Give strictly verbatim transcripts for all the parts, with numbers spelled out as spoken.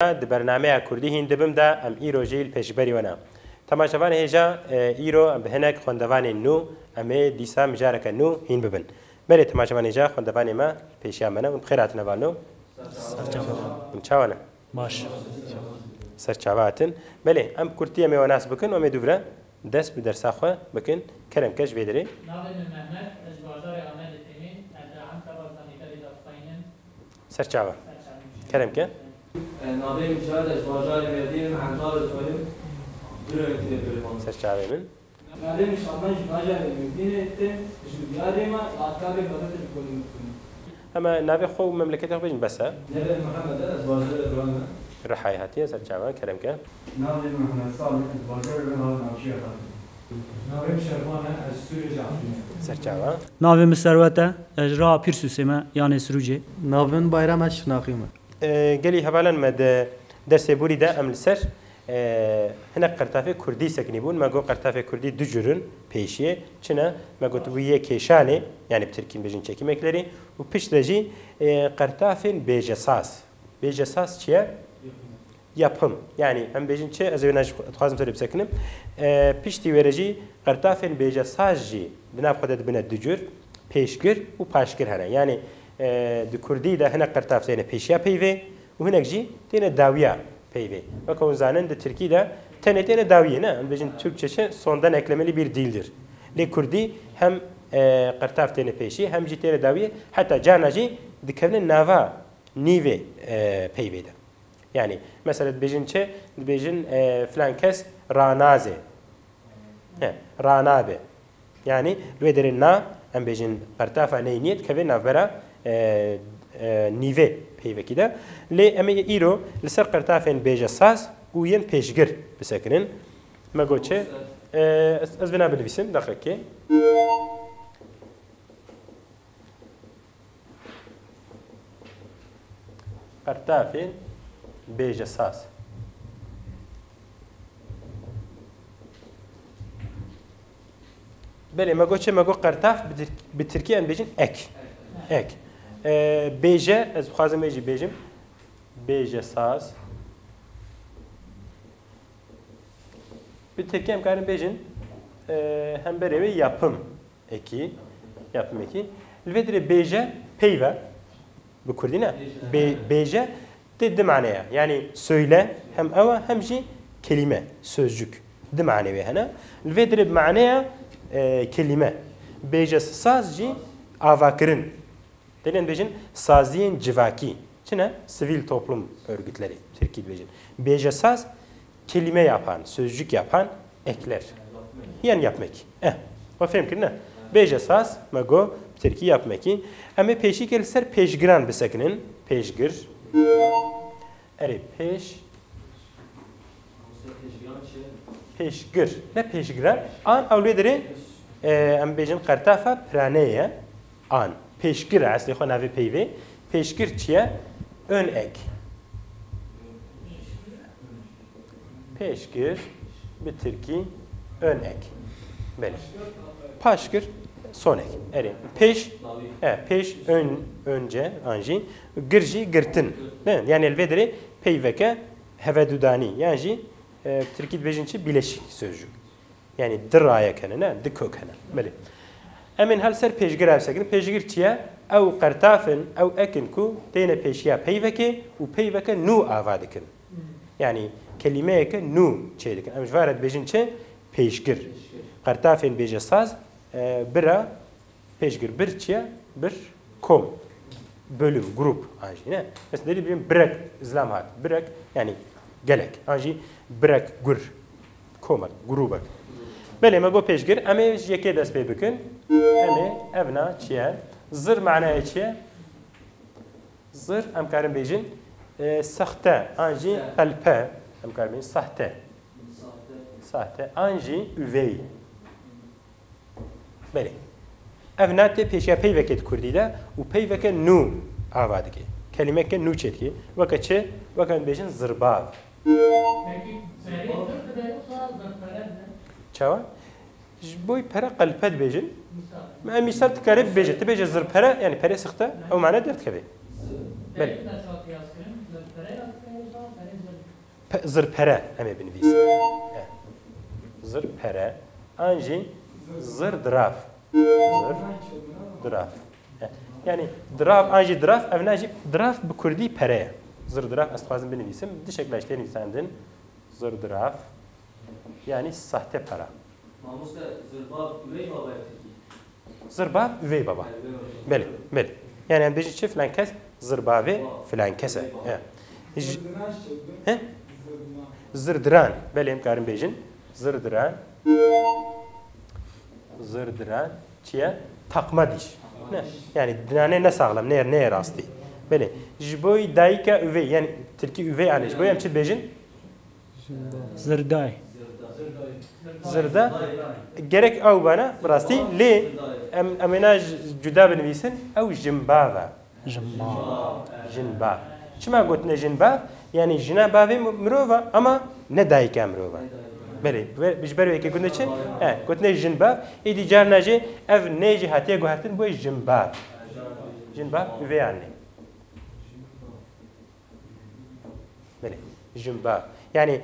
Di bernameya Kurdî hîn dibim de em îro jî li pêşberî we ne. Temaşevanê hêja, e, îro em bi hinek xwendevanên nû em ê dîsa mijareke nû hîn bibin. Belê temaşevanê hêja, xwendevanê me pêşiya me ne, hûn bi xêr hatine van nû. Hûn çawa ne? Baş. Ser çava hatin. Belê, em bi kurtî em ê we nas bikin û em ê dûvre dest bi dersa xwe bikin. Kerem ke ji vê derê. Navê min Mehmet, ez ji bajarê Amedê têmîn, ez li Antaba Zanîngerê de dixweynim. Ser çava. Kerem ke. E, navê min Şahin, ez ji bajarê Mêrdîn im, Antaba dixweynim. Durên tê bêrê. Ser çavê min. Navê min Şaban, ji bajarê Mêrdînê têm, ji diyarê me, Antaba Zanîngerê dixweynim. Hema navê xwe û memleketê xwe bêjin bes e. Navê min Mihemed e, ez bajarê Riha me. Rihayê hatiye, ser çava, kerem ke. Navê min Mihemed Salih, ez bajarê Riha navçeya Xatirê. Navê min Şervan e, ez Sûrê ji Efrînê. Ser çava. Navê min Serwet e, ez ji Riha Pîrsûsê me, yanê Sirûcê. Navê min Bayram e, ez Şirnexê me. E, gelî hevalên me di dersê borî de em li ser, e, hinek qertafê kurdî sekinî bûn. Me got qertafê kurdî du cur in, pêşiyê. Çi ne? Me gotibû yê kêşanê, yanî bi tirkî bêjin çekîmeklerî û pişt de jî, e, qertafên bêjesaz. Bêjesaz çi ye? Yapım. Yanî em bêjin çi? Ez ê wêna jî dixwazim serê bisekinim. E, piştî wê re jî qertafên bêjesaz jî di nav xwe de dibine du cur, pêşgir û paşgir hene. Yanî, e, di kurdî de hinek qertaf têne pêşiya peyvê û hinek jî têne dawiya peyvê. Weke hûn zanin di tirkî de tenê têne dawiyê, ne? Em bêjin Türkçe çi? Sondan eklemeli bir dildir. Lê kurdî hem, e, qertaf têne pêşî hem jî têne dawiyê. Heta carna jî dikevine nava nîvê, e, peyvê de. Yanî, mesela dibêjin çi? Dibêjin, e, filan kes ranaze. He, ranabe. Yanî, li wê derê na, em bêjin qertafa neyniye dikeve navbera, e, e, nîvê peyvekî de. Lê em ê îro li ser qertafên bêjesaz û yên pêşgir bisekinin. Me got çi? E, ez, ez vêna binivîsim, deqekê. Qertafên bêjesaz. Belê, me got çi? Me got qertaf bi tirk-, bi tirkî em bêjin ek. Ek. Ee, bêje, ez dixwazim wê jî bêjim. Bêjesaz. Bi tirkî em karin bêjin, e, hemberê wê yapım eki, yapım eki. Li vê dirê bêje peyve, bi kurdî ne, bê-, bêje tê di maneya. Yanî söyle hem ew e, hem jî kelîme, sözcük. Di manê wê hene. Li vê dirê bi maneya, e, kelîme. Bêjesaz jî avakirin. Têne bêjin saziyên civakî. Çi ne? Sivîl toplum örgütleri, tirkî dibêjin. Bêjesaz kelîme yapan, sözcük yapan ekler. Yan yapmek. Eh, we fêm kirine? Bêjesaz, me got, bi tirkî yapmekî. Em ê pêşîkê li ser pêşgiran bisekinin. Pêşgir. Erê, pêş. Pêşgir. Ne pêşgir e. An ew lê dirê, e, em bêjin qertafa piraneyê ye. An. Pêşgir e, eslê xwe navê peyvê. Pêşgir çi ye? Ön ek. Pêşgir, bi tirkî, ön ek. Belê. Paşgir, sonek. Erê. Pêş, e, pêş, ön, önce, an jî. Gir jî, girtin. Ne? Yanî li vê dirê peyveke hevedudanî. Yan jî, e, tirkî dibêjin çi? Bileşik sözcük. Yanî di rayek hene, ne? Di kök hene. Belê. Em ên hel ser pêşgir ev sekin. Pêşgir çi ye? Ew qertaf in, ew ek in ku têne pêşiya peyvekê û peyveke nû ava dikin. Yanî kelîmeyeke nû çê dikin. Em ji van re dibêjin çi? Pêşgir. Qertafên bêjesaz, e, bira pêşgir. Bir çi ye? Bir kom. Bölüm, grup an jî, ne? Mesela derî dibêjin birek zilam hat. Birek, yanî gelek. An jî birek gur. Komek, grûbek. Belê, me got pêşgir. Em ê ji yekê dest pê bikin. Em ê, ev na çi ye? Zir manayê çi ye? Zir, em karin bêjin, e, sexte, an jî qelpe. Em karin bêjin sahte. Sahte, an jî üvey. Belê. Ev na tê pêşiya peyvekê di kurdî de û peyveke nû ava dike. Kelîmeke nû çêdike. Weke çi? Weke em bêjin zirbav. Peki, perê zir dibe yoksa zirpere dibe? Çawa? Ji bo pere qelpe dibêjin. Mîsal. Me mîsal tu karê bibêje. Tu bêje zirpere, yanî perê sixte, ew mane derdikeve. Belê. Perê ne çawa qiyas kirin? Zirpere ya dibe yoksa perê Pe-, zirpere em ê binivîsin. E. Zirpere. An jî zirdiraf. Zirdiraf. E. Yani diraf, an jî diraf, ev ne jî diraf bi kurdî pere ye. Zirdiraf ez dixwazim binivîsim. Di şekla jî tê nivîsandin. Zirdiraf. Yani sahte para. Mamoste, zirbav üvey baba ye Tirkî. Zirbav üvey baba. Belê, belê. Yani em bêjin çi, filan kes zirbavê filan kes e. He. J-, he? Zirdiran. Belê, em karin bêjin. Zirdiran. Zirdiran. Çi ye? Takma diş. Ne? Yani dinane ne sağlam, ne, ne rastî. Belê. Ji bo dayika üvey, yani Tirkî üvey anne. Ji bo em çi dibêjin? Zirday. Zirda. Gerek ew bana, bi rastî, lê em, em êna j-, cuda binivîsin, ew jinbav e. Jinbav. Jinbav. Çima gotine jinbav? Yani jina bavê mi-, mirov e, ama ne dayika mirov e. Belê, ve-, ji ber wê yekê gotine çi? E, gotine jinbav. Êdî carna jî ev nê jî hatiye guhertin, bûye jinbav. Jinbav, üvey anne. Belê, jinbav. Yani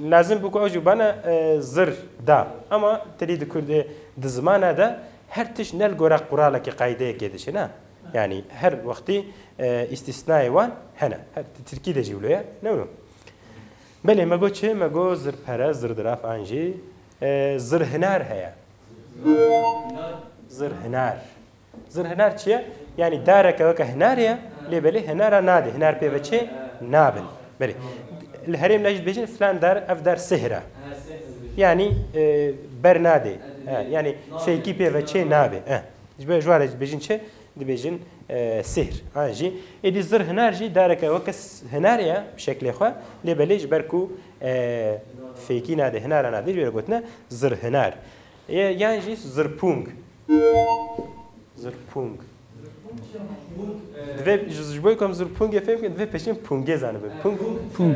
lazim bû ku ew jî bana, e, zir da. Ama tedî di Kurd, e, di zimana de her tişt ne li gora quralekê qaydeyekê diçe, ne? Yani her wextî, e, îstîsnayê wan hene. Her di Tirkî de jî wilo ye. Ne wilo? Belê, me got çi? Me got zirpere, zirdiraf an jî, e, zirhinar heye. Zirhinar. Zirhinar çi ye? Yani dareke weke hinarê ye, lê belê hinara nadê, hinar pê ve çê nabin. Belê. Li herêm ne jî dibêjin filan dar, ev dar sihir e. Yani, e, ber nadê. E, yani fêkî pê ve çê nabe. E. Ji ber ji wan re dibêjin çi? Dibêjin, e, sihir. An jî. Êdî zirhinar jî dareke weke s-, hinarê ye, bi şeklê xwe. Lê belê ji ber ku, e, fêkî nadê, hinara nadê, ji ber gotine zirhinar. Ye, yan jî zirpûng. Zirpûng. Divê ji, ji bo ku em zirpûngê fêm bikin, divê pêşîn pûngê zanibin. Pûng. Pûng.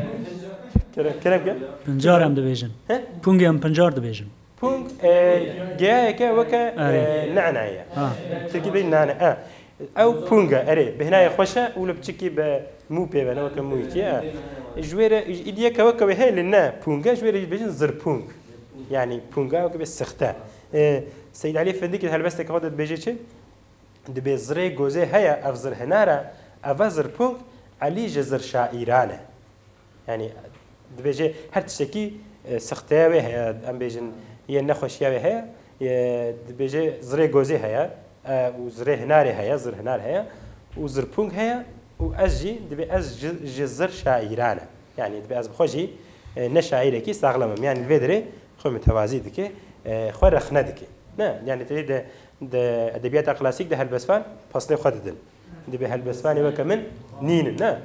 Kerem, kerem ke? Pincar em dibêjin. He? Pûngê em pincar dibêjin. Pûng, e, geyayeke weke, Erê. e, nane ye. Ha. Tirkî bê nane. E. Ew pûng e, erê. Bêhnayê xweş e û li biçikî bi mû pê ve, ne weke mûyekî, e. Ji wê re, îdî yeke weke wê heye lê ne pûng e, ji wê re jî dibêjin zirpûng. Yani pûnga weke bê sixte. E, Seyîd Elî Findikî di helbesteke xwe de dibêje çi? Dibê zirê gozê heye, ev zir hinar e, eve zirpûng, Elî ji zir şaîran e. Yani dibêje her tiştekî, e, sixteya wê heye, em bêjin yê nexweşiya wê heye, e, dibêje zirê gozê heye, e, û zirê hinarê heye, zir hinar heye û zirpûng heye û ez jî dibê ez ji, ji zir şaîran e. Yani dibê ez bi xwe jî, e, ne şaîrekî saxlem im. Yani li vê derê xwe mitewazî dike, e, xwe rexne dike. Ne, yani tê de, de edebiyata klasîk de helbestvan pasnê xwe didin. Dibê helbestvanê weke min nînin, ne?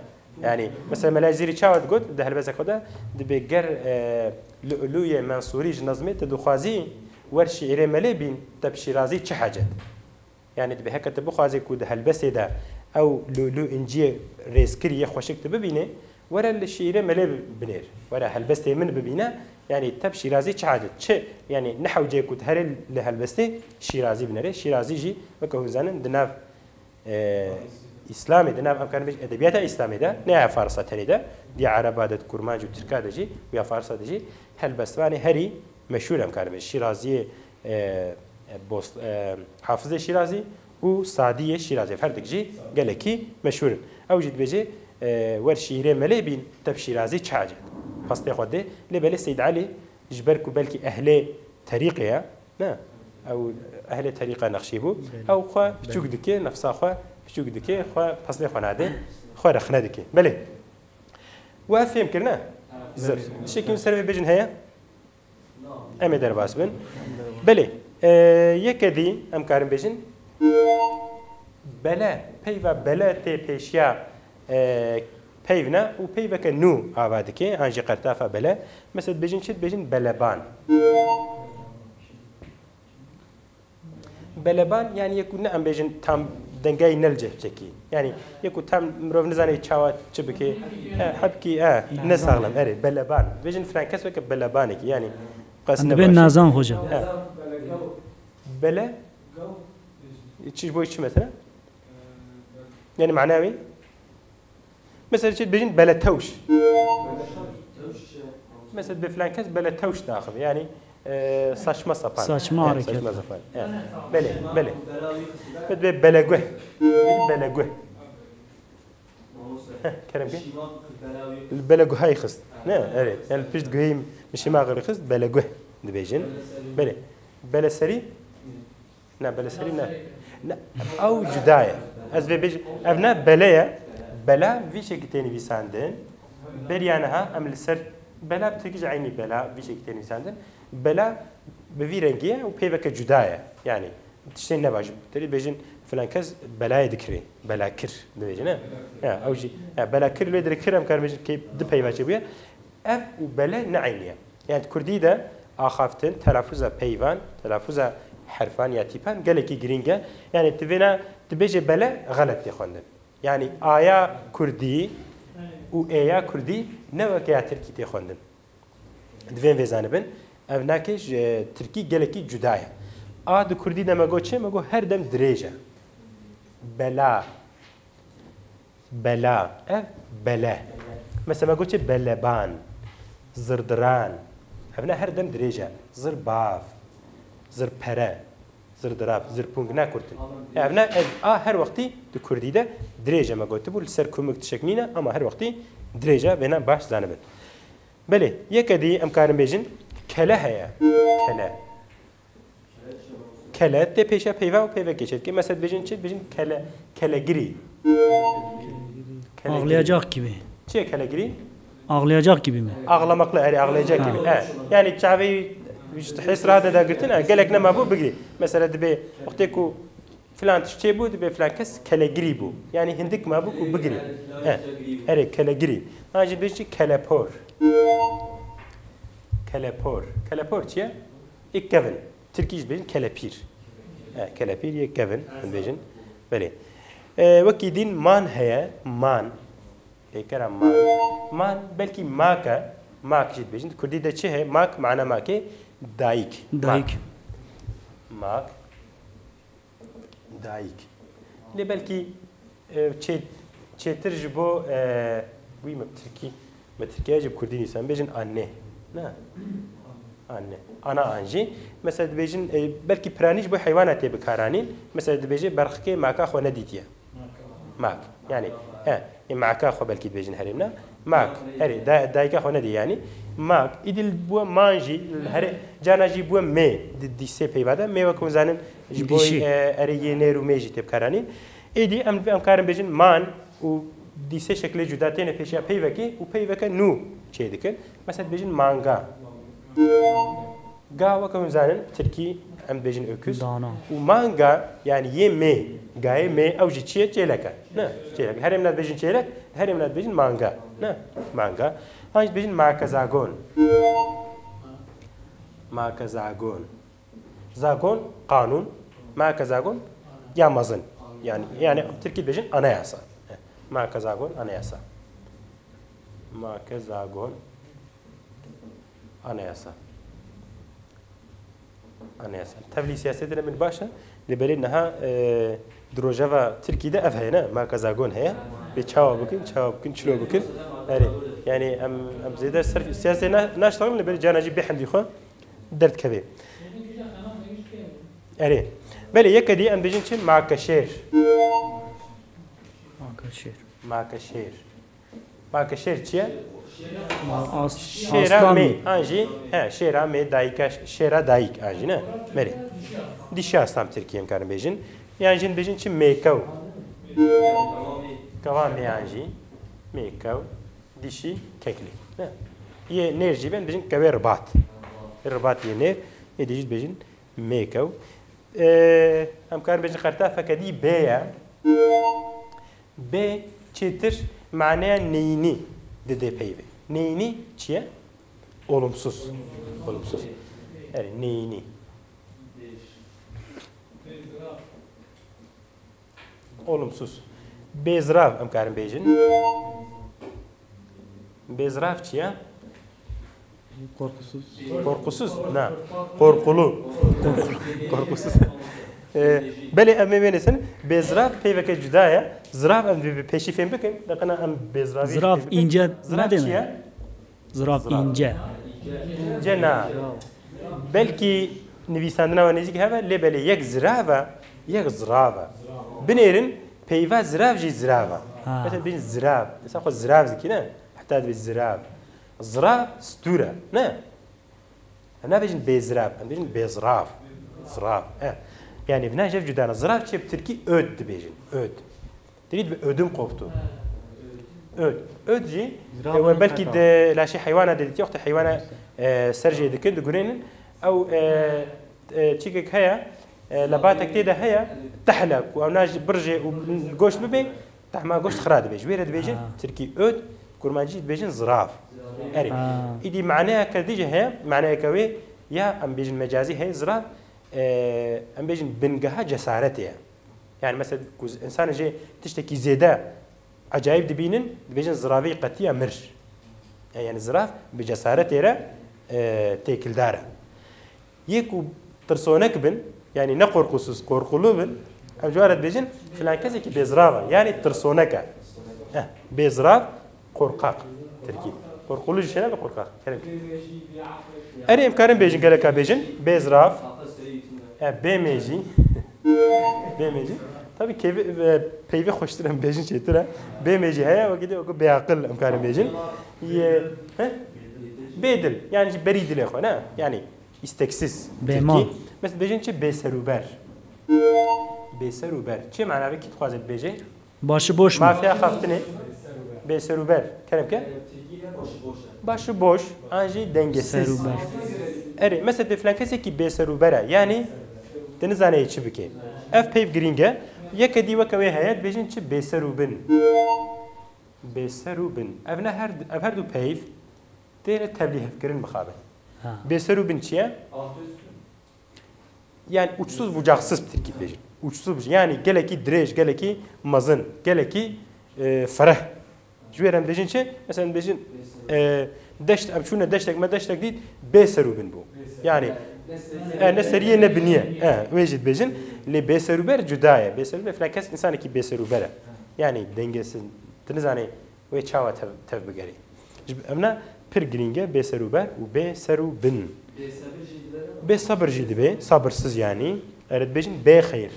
Yani mesela Mela Cizîrî çawa digot di helbestek xwe de, dibê ger, e, Lu'luyê Mensûrî ji nezmê te dixwazî wer şîîrê melê bîn, te bi Şîrazî çi hecet? Yani dibê heke tu bixwazê ku di helbestê de ew lûlû inciyê rêzkirî yê xweşik tu bibînê, were li şîîrê melê bi-, binêr. Were helbestê min bibîne, yani te bi Şîrazî çi hacet? Çi, yani ne hewceyê ku tu herê li helbestê Şîrazî binêrê. Şîrazî jî weke hûn zanin di nav, e, Îslamê, di nav em karin bêjin edebiyata Îslamê de, ne ya Farisa tenê de, di ya Ereba de, di Kurmanc û Tirka de jî û ya Farisa de jî helbestvanê herî meşhûr em karin bêjin. Şîraziyê, e, e, Bost-, e, Hafizê Şîrazî û Sadiyê Şîrazî. Ev her dik jî gelekî meşhûr in. Ew jî dibêje, e, wer şîîrê melê bîn, te bi Şîrazî çi hacet? Pastê xwe dê. Lê belê Seyd Elî ji ber ku belkî ehlê terîqê ye, ne? Ew ehlê terîqa Nexşî bû. Belê. Ew xwe piçûk Belê. dike, nefsa xwe piçûk dike, xwe pastê xwe nade, xwe rexne dike. Belê. We fêm kirine? Zir. Tiştekî min ser vê bêjin heye? Em ê derbas bin. Belê, e, yeke dî em karin bêjin, bele, peyva bele tê pêşiya, e, peyv ne û peyveke nû ava dike, an jî qertafa bele. Mesela dibêjin çi? Dibêjin beleban. Beleban, yani yek ku ne em bêjin tam dengayî ne li cih biçekî. Yani yek ku tam mirov nizane çawa çi bike. He, hebkî, he, ne saxlem, erê, beleban. Bêjin filan kes weke belebanekî, yani qas Em ne dibên baş. nazan, hoca. He. Bele? Çi ji bo çi mesela? Yani mana wî? Mesela çi dibêjin bele tewş. Mesela dibê filan kes bele tewş daxive. Yani e, saçma sapan. Saçma Evet, hareket. Saçma sapan. Evet. Belê, belê. Ve dibê beleguh. Belê guh. Heh, Kerem ki? Li bele guhayî xist. Ne? Evet. Yani pişt guheyî mişîma xist, bele guh dibêjin. Belê. Bele serî? Ne, bele serî ne. Ne, ew cuda ye. Ez vê bêjim, ev ne bele ye. Bela vî şekî tê nivîsandin. Beriya niha em li ser bela bi tirkî jî eynî bela vî şekî tê nivîsandin. Bela bi vî rengî ye û peyveke cuda ye. Yani tiştên nebaş. Terî bêjin filan kes belayê dikirê. Belakir dibêjin, ne? Ya, ew jî, ya, belakir lê dirê kir em karin bêjin kê di peyva çêbûye. Ev û bele ne eynî ye. Yani di kurdî de axaftin, telaffuza peyvan, telaffuza herfan ya tîpan gelekî girîng e. Yani tu vêna dibêje bele xelet tê xwendin. Yani aya kurdî û êya kurdî ne weke ya tirkî tê xwendin. Divên vê zanibin, ev nake ji tirkî gelekî cuda ye. A di kurdî de me got çi? Me got her dem dirêj e. Bela. Bela. Ev bele. Mesela me got çi? Beleban. Zirdiran. Ev ne her dem dirêj e. Zirbav. Zirpere. Zirdirav. Zirpûng ne kurtin. Ev ne, ev a her wextî di kurdî de dirêj e me gotibû. Li ser kumik tişek nîne ama her wextî dirêj e. Vêna baş zanibin. Belê, yeke dî em karin bêjin kele heye. Kele. Kele tê pêşiya peyva û peyvekê çêdike. Mesela dibêjin çi? Dibêjin kele, kelegirî. Kelegirî. Ağlayacak gibi. Çi ye kelegirî? Ağlayacak gibi mi? Ağlamaklı, erê ağlayacak gibi. Ha. E. Yani çavê ji hêsra de girtin, e, gelek nema bû bigirî. Mesela dibê wextê ku filan tişt çêbû, dibê filan kes kelegirî bû. Yani hindik mabû ku bigirî. E. Erê kelegirî. Ha jî dibê çi? Kelepor. Kelepor. Kelepor çi ye? Ê kevin. Tirkî jî dibêjin kelepîr. E, kelepîr yê kevin, em dibêjin. Belê. E, wekî din man heye, man. Pêkera man. Man belkî mak e. Mak jî dibêjin. Di kurdî de çi heye? Mak, mana makê dayik. Dayik. Mak. Mak. Dayik. Lê belkî, e, çê-, çêtir ji bo, e, wî me bi tirkî, me tirkiye jî bi kurdî nîsan. Bêjin anne. Ne? Anne. Ana an jî. Mesela dibêjin, e, belkî piranî ji bo heywana tê bikaranîn. Mesela dibêje berxikê maka xwe nedîtiye. Mak. Yani, e, e, maka xwe belkî dibêjin herêmna. Mak. Erê, da-, dayika xwe nedî yani. Mak. Îdî li bûye man jî, li herê-, cana jî bûye mê. Di, di sê peyva de. Mê wek hûn zanin, ji bo, Dişî. e, erê yê nêr û mê jî tê bikaranîn. Êdî em, em karin bêjin man û dîsê şekilê cuda têne pêşiya peyvekê û peyveke nû çê dikin. Mesela dibêjin manga. Ga weke hûn zanin, tirkî em dibêjin öküz. Dana. Û manga, yani yê mê, gayê mê, ew jî çi ye? Çêlek e. Ne? Çêlek. Herêmna dibêjin çêlek, herêmna dibêjin manga. Ne? Manga. Han jî dibêjin makezagon. Makezagon. Zagon, kanun. Makezagon, ya mezin. Yani, yani tirkî dibêjin anayasa. Makezagon, anayasa. Makezagon, anayasa. Anayasa. Tevlî siyasetê ne min baş e. Lê belê niha, e, di rojeva Tirkî de ev heye, ne? Makezagon heye. Bê çawa bikin, çawa bikin, çilo bikin. Erê. Yani em, em zêde ser siyasetê na-, naştexilin, lê belê cana jî bê hemdî xwe derdikeve. Erê. Belê, yeke dî em dibêjin çi? Makeşêr. Makeşêr. Makeşêr. Makeşêr çi ye? As-, Şêra aslan mê, mı? An jî, he, şêra mê, dayika, şêra dayik, an jî, ne? Merê. Dişi aslan tirkî em karin bêjin. Yan jî dibêjin çi? Mêkew. Kewa mê an jî. Mêkew. Dişi keklik. Ne? Yê nêr jî ben dibêjin kewê ribat. Ribat yê nêr. Êdî jî dibêjin mêkew. Ee, em karin bêjin qertafeke dî bê ye. Bê çêtir maneya neyînî dide peyvê. Neyînî çi ye? Olumsuz. Olumsuz. Erê, neyînî. Olumsuz. Bêzirav em karin bêjin. Bêzirav çi ye? Korkusuz. Korkusuz? Na. Korkulu. Korkulu. Korkusuz. Ee, belê em ê bênîsin. Bêzirav peyveke cuda ye. Zirav em dibê pêşî fêm bikin. Deqena em bêziravî Zirav fêm bikin. İnce Zirav ne çi demek? Ye? Zirav Zirav. İnce. Cena. Belkî nivîsandina we nêzîk hebe, lê belê yek zirav e, yek zirav e. Binêrin peyva zirav jî zirav e. Ha. Mesela dibêjin zirav. Mesela xwe zirav dikî ne? Heta dibê zirav. Zirav stûr e, ne? Em nabêjin bêzirav, em dibêjin bêzirav. Zirav. E. Yani vina jev cuda ne. Zirav çi bi tirkî öd dibêjin. Öd. Tirî dibe ödüm koptu. Öd. Öd jî, Zirav e, we belkî heta. Di laşê heywana de dîtiye, wextê heywana, e, ser jê dikin, digurênin. Ew, e, e, çîkek heye, e, lebatek tê de heye, tehle ku ew na jî birjê û goşt bibe, tehma goşt xira dibe. Ji wê re dibêjin Ha. tirkî öd, kurmancî dibêjin zirav. Erê. Ha. Îdî maneyeke dî jî heye, maneyeke wê ya em bêjin mecazî heye, zirav, e, em bêjin bingeha cesaretê ye. Yani mesela ku z-, însanê jê tiştekî zêde ecayîb dibînin, dibêjin ziravî qetiya mir. E, yani zirav bi cesaretê re, e, têkildar e. Yê ku tirsonek bin, yani ne qorqusuz, qorqulu bin, em ji wan re dibêjin filan kesekî bêzirav e, yani tirsonek e. Eh, bêzirav, qorqaq, tirkî. Qorqulu jî şêne be qorqaq. Kerem. Erê em karin bêjin, geleka bêjin, bêzirav, e, bêmêjî. Bêmêjî. Tabii keyfi, e, peyvê xweştir em bêjin çêtir e. Bêmêjî heye, wekî dî wekî bêaqil em karin bêjin. Ye, he? Bêdil, yani ji berî dilê xwe, ne? Yani isteksiz. Bêmal. Tirkî. Mesela bêjin çi bêserûber. Bêserûber. Çi mana ve kî dixwaze bêje? Başı boş mu? Mafya xaftine. Bêserûber. Kerem ke? Başı boş. An jî dengesiz. Serûber. Erê, mesela dê filan kesekî bêserûber e. Yani, tu nizane çi bike. Ev peyv girîng e. Yeke dî weke wê heye, dibêjin çi bêserûbin. Bêserûbin. Ev ne her, ev her du peyv têne tevlîhevkirin mixabin. Ha. Bêserûbin çi ye? Yani uçsuz bucaksız bi tirkî dibêjin. Uçsuz buc-, yani gelekî dirêj, gelekî mezin, gelekî, e, fereh. Ji wê re em dibêjin çi? Mesela em dibêjin, e, deşt, em çûne deştek, me deştek dît, bê ser û bin bû. Yani, e, ne seriyê ne biniyê. E, wê jî dibêjin. Lê bê ser û ber cuda ye. Bê ser û ber, filan kes însanekî bê ser û ber e. Yani dengesiz, tu nizanî wê çawa tev, tev bigerî. Ji, em ne pir girîng e, bê ser û ber û bê ser û bin. Bê sebir jî dibe, sabirsız yani. Erê dibêjin bê xeyr.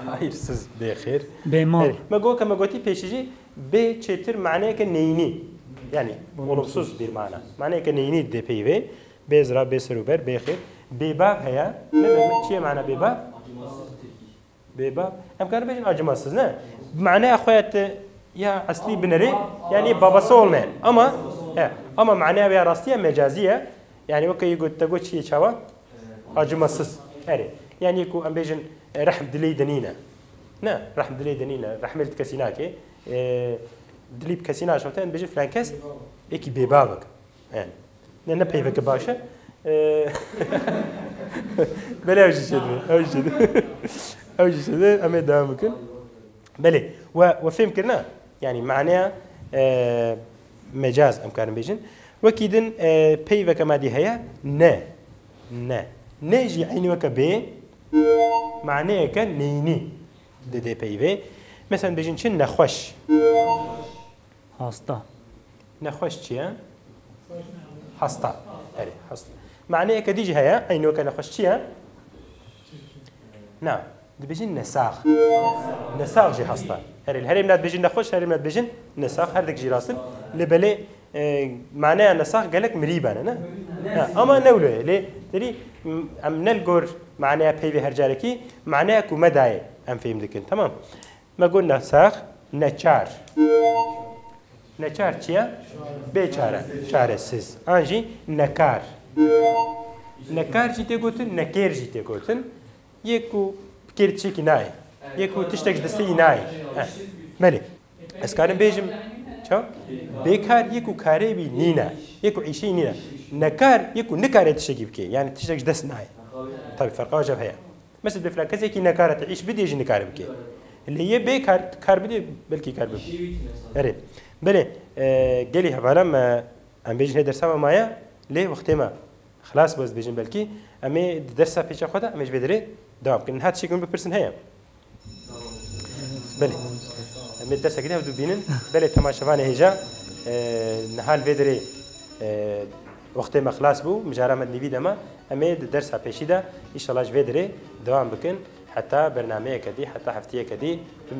Hayırsız, bê xeyr. Bê mal. Erê, me got ke me gotî pêşî jî bê çêtir maneyeke neyînî. Yani olumsuz bir mana. Maneyeke neyînî dê peyvê. Bê zira, bê ser û ber, bê xeyr. Bê bav heye. Ne demek? Çi ye mana bê bav? Bêbav. Em karin bêjin acımasız, ne? Maneya xwe ya te ya eslî binerê, yani babası olmayan. Ama, he, ama maneya veya rastî ya mecazî ye. Yani weke yê got, te got çi ye çawa? Acımasız. Erê. Yani ku em bêjin, e, rehm dilê de nîne. Ne? Rehm dilê de nîne. Rehmê li kesî nake. E, dilî bi kesî naşewte, em bêjin filan kes êkî bêbav e. Yani. Ne, ne peyveke baş e. Ee, belê ew jî çêdibe. Ew jî çêdibe. Ew jî çêdibe. Em ê devam bikin. Belê. We, we fêm kirina? Yani maneya, e, mecaz em karin bêjin. Wekî din, e, peyveke me dî heye. Ne. Ne. Ne jî eynî weke bê maneyeke neyînî dide peyvê. Mesela bêjin çi? Nexweş. Hasta. Nexweş çi ye? Hasta. Erê, hasta. Maneyeke dî jî heye, eynî weke nexweş çi ye? Na, dibêjin nesax. Nesax jî hasta. Erê, li herêm ne dibêjin nexweş, herêm ne dibêjin nesax, her dik jî rast in. Lê belê, e, maneya nesax gelek mirî bene, ne? Ha, ama ne wilo ye. Lê, derî, m, em ne li gor maneya peyvê her carekî, maneya ku me dayê em fêm dikin. Tamam. Me got nesax, neçar. Neçar çi ye? Bêçare, çaresiz. An jî nekar. Nekar jî tê gotin, nekêr jî tê gotin. Yê ku bi kêr tiştekî nayê. Yê ku tiştek ji destê wî nayê. Heh. Belê. Ez karim bêjim, ça? Bêkar yê ku karê wî nîne. Yê ku îşê wî nîne. Nekar yê ku nikare tiştekî bike. Yani tiştek ji dest nayê. Tabii ferqa ji hev heye. Mesela dê filan kesekî nekare te îş bidê jî nikare bike. Lê yê bê kar, kar bidê belkî kar bibe. Erê. Belê, e, gelî hevala me, em bêjin hê dersa me maye, lê wextê me xilas bû ez dibêjim belkî. Em ê di dersa pêça xwe de, em ê ji vê derê devam bikin. Niha tiştekî min bipirsin heye? Belê. Em ê dersekî de hevdû bînin. Belê temaşevanê hêja. E, niha li vê derê, e, wextê me xilas bû, mijara me di nîvî de me, em ê di dersa pêşî de, înşallah ji vê derê dewam bikin, heta bernameyeke dî, heta heftiyeke dî, bi